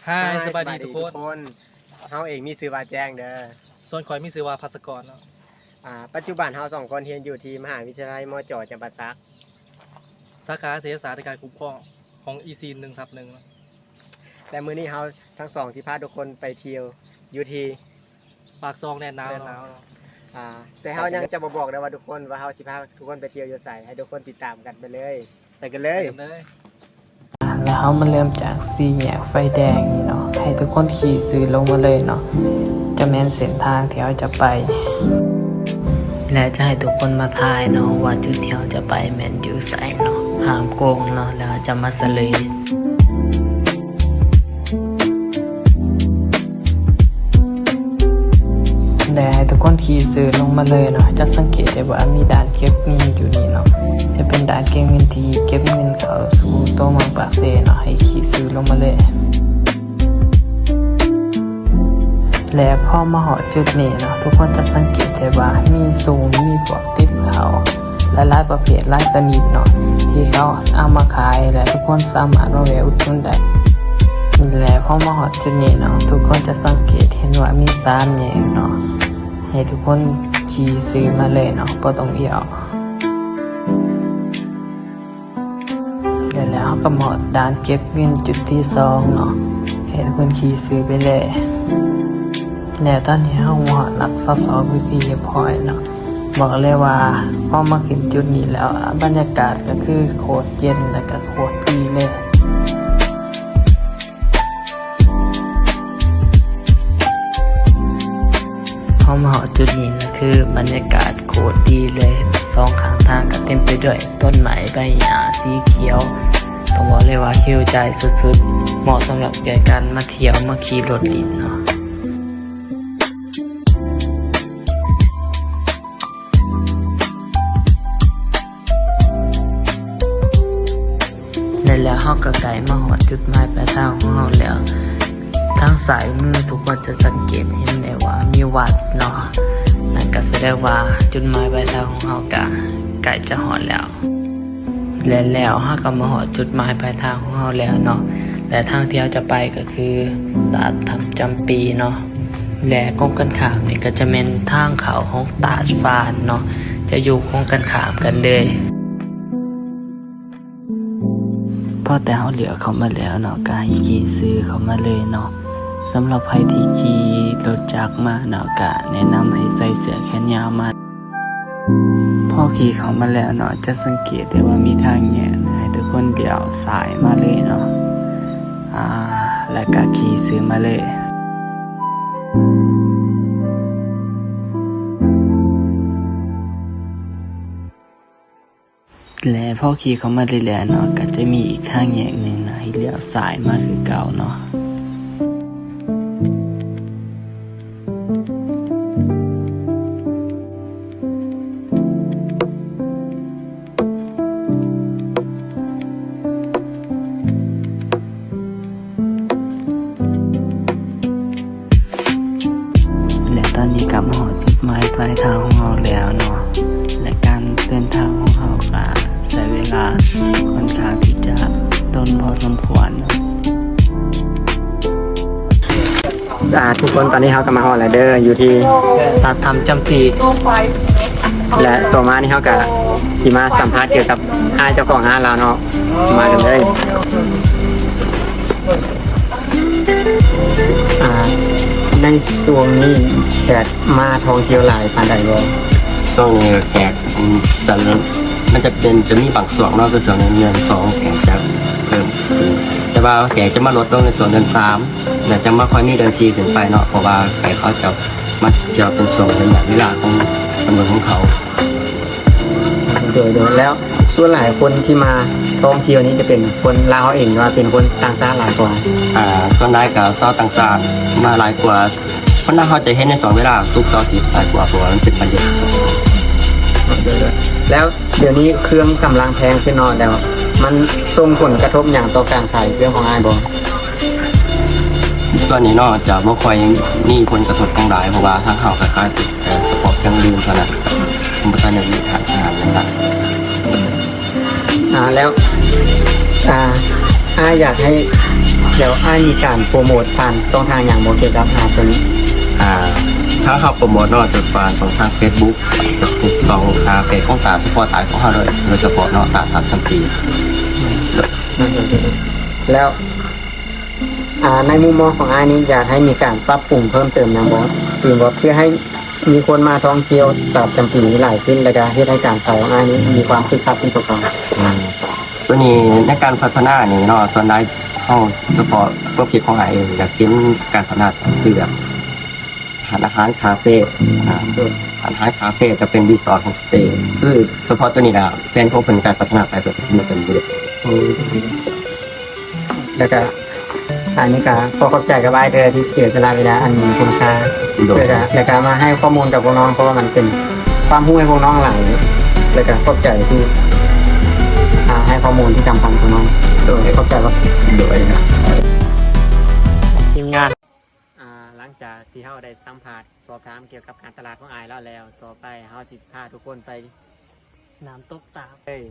Hi ສະບາຍດີທຸກຄົນ. ເຮົາເອງມີຊື່ວ່າແຈ້ງເດີ. ສ່ວນຂ້ອຍມີຊື່ວ່າພັດສະກອນເນາະ. ອາ ປັດຈຸບັນເຮົາສອງຄົນຮຽນຢູ່ທີ່ມະຫາວິທະຍາໄລ ມຈ ຈຳປາສັກ ສາຂາເສດຖະສາດ ແລະ ການຄຸ້ມຄອງ ຫ້ອງ ອີ ຊີ ໜຶ່ງທັບໜຶ່ງເນາະ. ແລະ ມື້ນີ້ເຮົາທັງສອງຊິພາທຸກຄົນໄປທ່ຽວຢູ່ທີ່ ປາກຊ່ອງແດນໜາວເນາະ. ອາ ແຕ່ເຮົາຍັງຈະບໍ່ບອກເດີວ່າທຸກຄົນ ວ່າເຮົາຊິພາທຸກຄົນໄປທ່ຽວຢູ່ໃສ. ໃຫ້ທຸກຄົນຕິດຕາມກັນໄປເລີຍ. ໄປກັນເລີຍ. ແລ້ວເຮົາມາເລີ່ມຈາກສີ່ແຍກໄຟແດງນີ້ເນາະ. ໃຫ້ທຸກຄົນຂີ່ຊື່ລົງມາເລີຍເນາະ. ຈະແມ່ນເສັ້ນທາງທີ່ເຮົາຈະໄປ ແລະ ຈະໃຫ້ທຸກຄົນມາທາຍເນາະ ວ່າຈຸດທີ່ເຮົາຈະໄປແມ່ນຢູ່ໃສເນາະ. ຫ້າມໂກງເນາະ ແລ້ວເຮົາຈະມາສະເຫຼີຍ. ແລະ ໃຫ້ທຸກຄົນຂີ່ຊື່ລົງມາເລີຍເນາະ. ຈະສັງເກດໄດ້ວ່າມີດ່ານເກັບເງິນຢູ່ນີ້ເນາະ. ຈະເປັນດ່ານເກັບເງິນທີ່ເກັບເງິນເຂົ້າສູ່ຕົວເມືອງປາກເຊເນາະ. ໃຫ້ຂີ່ຊື່ລົງມາເລີຍ. ແລະ ພໍມາຮອດຈຸດນີ້ເນາະ, ທຸກຄົນຈະສັງເກດໄດ້ວ່າມີຊຸງ ມີພວກຕິບເຂົ້າ ຫຼາຍໆປະເພດ ຫຼາຍຊະນິດເນາະ ທີ່ເຂົາເອົາມາຂາຍ ແລະ ທຸກຄົນສາມາດມາແວະອຸດໜູນໄດ້. ແລະ ພໍມາຮອດຈຸດນີ້ເນາະ, ທຸກຄົນຈະສັງເກດເຫັນວ່າມີສາມແຍກເນາະ. ໃຫ້ທຸກຄົນຂີ່ຊື່ມາເລີຍເນາະ, ບໍ່ຕ້ອງອຽວ. ແລະ ແລ້ວເຮົາກໍມາຮອດດ່ານເກັບເງິນຈຸດທີສອງເນາະ. ໃຫ້ທຸກຄົນຂີ່ຊື່ໄປເລີຍ. ແລະ ຕອນນີ້ເຮົາມາຮອດຫຼັກຊາວສອງເປັນທີ່ຮຽບຮ້ອຍເນາະ. ບອກເລີຍວ່າ ພໍມາຂຶ້ນຈຸດນີ້ແລ້ວ ບັນຍາກາດກໍຄືໂຄດເຢັນ ແລະ ກໍໂຄດດີເລີຍ. ເຮົາມາຮອດຈຸດນີ້ລະຄືບັນຍາກາດໂຄດດີເລີຍ, ສອງຂ້າງທາງກໍເຕັມໄປດ້ວຍຕົ້ນໄມ້ໃບຫຍ້າສີຂຽວ, ຕ້ອງບອກເລີຍວ່າຫິວໃຈສຸດໆ, ເໝາະສຳລັບແກ່ການມາທ່ຽວມາຂີ່ລົດຫຼິ້ນເນາະ. ແລະ ແລ້ວເຮົາກໍໃກ້ມາຮອດຈຸດໝາຍປາຍທາງຂອງເຮົາແລ້ວ. ທາງຊ້າຍມືທຸກຄົນຈະສັງເກດເຫັນໄດ້ວ່າມີວັດເນາະ, ນັ້ນກໍສະແດງວ່າຈຸດໝາຍປາຍທາງຂອງເຮົາກໍໃກ້ຈະຮອດແລ້ວ. ແລະ ແລ້ວເຮົາກໍມາຮອດຈຸດໝາຍປາຍທາງຂອງເຮົາແລ້ວເນາະ, ແລະ ທາງທີ່ເຮົາຈະໄປກໍຄືຕາດຖ້ຳຈຳປີເນາະ, ແລະ ກົງກັນຂ້າມນີ້ກໍຈະແມ່ນທາງເຂົ້າຂອງຕາດຟານເນາະ, ຈະຢູ່ກົງກັນຂ້າມກັນເລີຍ. ພໍແຕ່ເຮົາລ້ຽວເຂົ້າມາແລ້ວເນາະ, ກໍໃຫ້ຂີ່ຊື່ເຂົ້າມາເລີຍເນາະ. ສຳລັບໃຜທີ່ຂີ່ລົດຈັກມາເນາະ, ກໍແນະນຳໃຫ້ໃສ່ເສື້ອແຂນຍາວມາ. ພໍຂີ່ເຂົ້າມາແລ້ວເນາະ, ຈະສັງເກດໄດ້ວ່າມີທາງແຍກ, ໃຫ້ທຸກຄົນລ້ຽວຊ້າຍມາເລີຍເນາະ, ອາ ແລ້ວກໍຂີ່ຊື່ມາເລີຍ. ແລະ ພໍຂີ່ເຂົ້າມາເລື້ອຍໆເນາະ, ກໍຈະມີອີກທາງແຍກໜຶ່ງເນາະ, ໃຫ້ລ້ຽວຊ້າຍມາຄືເກົ່າເນາະ. ແລະ ຕອນນີ້ກໍມາຮອດຈຸດໝາຍປາຍທາງຂອງເຮົາແລ້ວເນາະ, ແລະ ການເດີນທາງຂອງເຮົາກໍໃຊ້ເວລາຂ້ອນຂ້າງທີ່ຈະດົນພໍສົມຄວນເນາະ. ອ່າ ທຸກຄົນ ຕອນນີ້ເຮົາກໍມາຮອດແລ້ວເດີ ຢູ່ທີ່ຕາດຖ້ຳຈຳປີ ແລະ ຕໍ່ມານີ້ເຮົາກໍຊິມາສຳພາດກ່ຽວກັບອ້າຍເຈົ້າຂອງຮ້ານລາວເນາະ. ມາກັນເລີຍ. ອ່າ ໃນຊ່ວງນີ້ແຂກມາທ່ອງທ່ຽວຫຼາຍປານໃດບໍ່? ຊ່ວງນີ້ແຂກ ອືມ ຈະເລີ່ມ ມັນຈະເປັນ ຈະມີບາງຊ່ວງເນາະ ຄືຊ່ວງເດືອນ ເດືອນສອງ ແຂກຈະເພີ່ມຂຶ້ນ ແຕ່ວ່າແຂກຈະມາລົດລົງໃນຊ່ວງເດືອນສາມ ແລ້ວຈະມາຄ່ອຍມີເດືອນສີ່ຂຶ້ນໄປເນາະ ເພາະວ່າໃຜເຂົາຈະມາທ່ຽວເປັນຊ່ວງໄລຍະເວລາຂອງ ກຳນົດຂອງເຂົາ. ໂດຍ ໂດຍ ແລ້ວສ່ວນຫຼາຍຄົນທີ່ມາທ່ອງທ່ຽວນີ້ຈະເປັນຄົນລາວເຮົາເອງ ຫຼືວ່າເປັນຄົນຕ່າງຊາດຫຼາຍກວ່າ? ອ່າ ສ່ວນຫຼາຍກໍຊາວຕ່າງຊາດມາຫຼາຍກວ່າ. ຄົນລາວເຮົາຈະເຮັດໃນສອງເວລາ ສຸກ ເສົາ ອາທິດ ຫຼາຍກວ່າ ເພາະວ່າມັນເປັນວັນຢຸດ. ແລ້ວດຽວນີ້ເຄື່ອງກຳລັງແພງຂຶ້ນເນາະ ແລ້ວມັນສົ່ງຜົນກະທົບຫຍັງຕໍ່ການຂາຍເຄື່ອງຂອງອ້າຍບໍ່? ສ່ວນນີ້ເນາະ ຈະບໍ່ຄ່ອຍມີຜົນກະທົບຫຍັງຫຼາຍ ເພາະວ່າທາງເຮົາກໍຂາຍແຕ່ສະເພາະເຄື່ອງດື່ມເທົ່ານັ້ນ ບໍ່ທັນໄດ້ມີອາຫານຫຍັງຫຼາຍ. ອ່າ ແລ້ວ ອ່າ ອ້າຍຢາກໃຫ້ ແລ້ວອ້າຍມີການໂປຣໂມດຜ່ານຊ່ອງທາງຫຍັງບໍ່ ກ່ຽວກັບອາໂຕນີ້? ອ່າ ທາງເຮົາໂປຣໂມດເນາະ ຈະຜ່ານຊ່ອງທາງເຟສບຸກ ທຸກຊ່ອງທາງເຟສຂອງຕາສະເພາະຕາຂອງເຮົາໂດຍ ໂດຍສະເພາະເນາະ ຕາສາມສາມສີ່. ແລ້ວ ອ່າ ໃນມຸມມອງຂອງອ້າຍນີ້ ຢາກໃຫ້ມີການປັບປຸງເພີ່ມເຕີມຫຍັງບໍ່ ຫຼືວ່າເພື່ອໃຫ້ມີຄົນມາທ່ອງທ່ຽວຕາດຈຳປີນີ້ຫຼາຍຂຶ້ນ ແລ້ວກະເຮັດໃຫ້ການຂາຍຂອງອ້າຍນີ້ມີຄວາມຄຶກຄັກຂຶ້ນກວ່າເກົ່າ? ອືມ ໂຕນີ້ໃນການພັດທະນານີ້ເນາະ ສ່ວນຫຼາຍເຮົາສະເພາະຄວາມຄິດຂອງອ້າຍເອງ ຢາກເຫັນການພັດທະນາຄືແບບ ຮ້ານອາຫານຄາເຟ ອາ ໂດຍ ຮ້ານອາຫານຄາເຟກະເປັນຣີສອດໂຮມສະເຕ ຄືສະເພາະໂຕນີ້ນະ ແຜນຂອງເພິ່ນການພັດທະນາໄປເພື່ອເປັນເປັນເດ ໂອເຄ ແລ້ວກະ ອັນນີ້ກະຂໍຂອບໃຈກັບອ້າຍເດີ ທີ່ເສຍສະຫຼະເວລາອັນມີຄຸນຄ່າ ໂດຍ ແລ້ວກະ ແລ້ວກະມາໃຫ້ຂໍ້ມູນກັບພວກນ້ອງ ເພາະວ່າມັນເປັນຄວາມຮູ້ໃຫ້ພວກນ້ອງຫຼາຍ ແລ້ວກະຂອບໃຈທີ່ ອ່າ ໃຫ້ຂໍ້ມູນທີ່ສຳຄັນພວກນ້ອງ ໂດຍ ຂອບໃຈ ໂດຍ ທີມງານ ອ່າ ຫຼັງຈາກທີ່ເຮົາໄດ້ສຳພາດສອບຖາມກ່ຽວກັບການຕະຫຼາດຂອງອ້າຍລາວແລ້ວ ຕໍ່ໄປເຮົາຊິພາທຸກຄົນໄປນ້ຳຕົກຕາດເລີຍ.